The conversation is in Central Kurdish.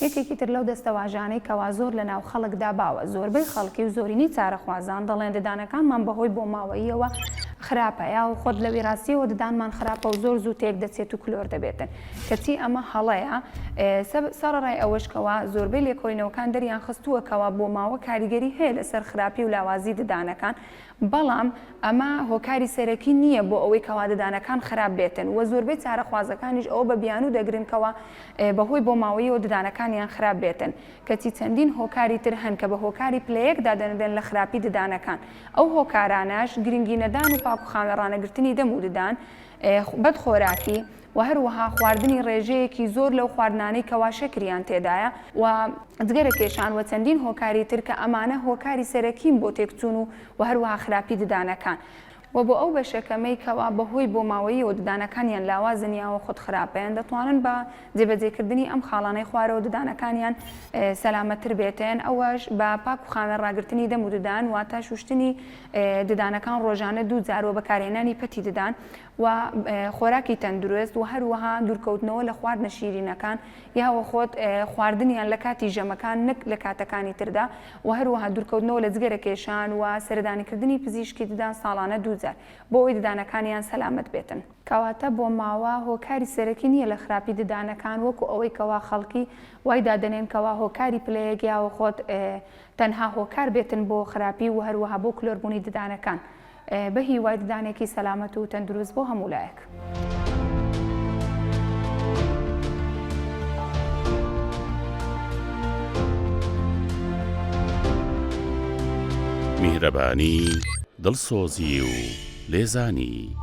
یەکێکی تر لەو دەستەواژانەی کەوا زۆر لە ناو خەڵکدا باوە، زۆربەی خەڵکی و زۆرینەی چارەخوازان دەڵێن ددانەکانمان بەهۆی بۆماوەییەوە خراپە یاوخود لە ویراستیەوە ددانمان خراپە و زۆر زوو تێک دەچێت و کلۆر دەبێتن کەچی ئەمە هەڵەیە سەڕەڕای ئەوەش کەوا زۆربەی لێکۆڵینەوەکان دەریان خستووە کەوا بۆماوە کاریگەری هەیە لەسەر خراپی و لاوازی ددانەکان بەڵام ئەمە هۆکاری سەرەکی نییە بۆ ئەوەی کەوا ددانەکان خراپ بێتن و زۆربەی چارەخوازەکانیش ئەوە بە بیانوو دەگرن کەوا بەهۆی بۆماوەییەوە ددانەکانیان خراپ بێتن کەچی چەندین هۆکاری تر هەن کە بە هۆکاری پلە یەک دادەنرێن لە خراپی ددانەکان ئەو هۆکارانەش گرنگی نەدان و پاک و خاوێن ڕانەگرتنی دەم و ددان، بەد خۆراکی، و هەروەها خواردنی ڕێژەیەکی زۆر لەو خواردنانەی کەوا شەکریان تێدایە، و جگەرە کێشان و چەندین هۆکاری تر کە ئەمانە هۆکاری سەرەکین بۆ تێکچوون و و هەروەها خراپی ددانەکان. وە بۆ ئەو بەشە کەمەی کەوا بەهۆی بۆماوەییەوە ددانەکانیان لاوازن یاوەخود خراپەیان دەتوانن بە جێبەجێکردنی ئەم خاڵانەی خوارەوە ددانەکانیان سەلامەتتر بێتن ئەوەش بە پاک و خاوێن ڕاگرتنی دەم و ددان واتە شوشتنی ددانەکان ڕۆژانە دوو جار و بەکارهێنانی پەتی ددان و خۆراکی تەندروست و هەروەها دوورکەوتنەوە لە خواردنە شیرینەکان یاوەخۆت خواردنیان لە کاتی ژەمەکان نەک لە کاتەکانی تردا و هەروەها دوورکەوتنەوە لە جگەرە کێشان و سەردانیکردنی پزیشکی ددان ساڵانە دووجار بۆ ئەوەی ددانەکانیان سەلامەت بێتن. کەواتە بۆماوە هۆکاری سەرەکی نییە لە خراپی ددانەکان وەکو ئەوەی کەوا خەڵکی وای دادەنێن کەوا هۆکاری پلەیەک یاوەخۆت تەنها هۆکار بێتن بۆ خراپی و هەروەها بۆ کلۆربوونی ددانەکان. بە هیوای ددانێکی سەلامەت و تەندروست بۆ هەموو لایەک. میهرەبانی، دڵسۆزی و لێزانی.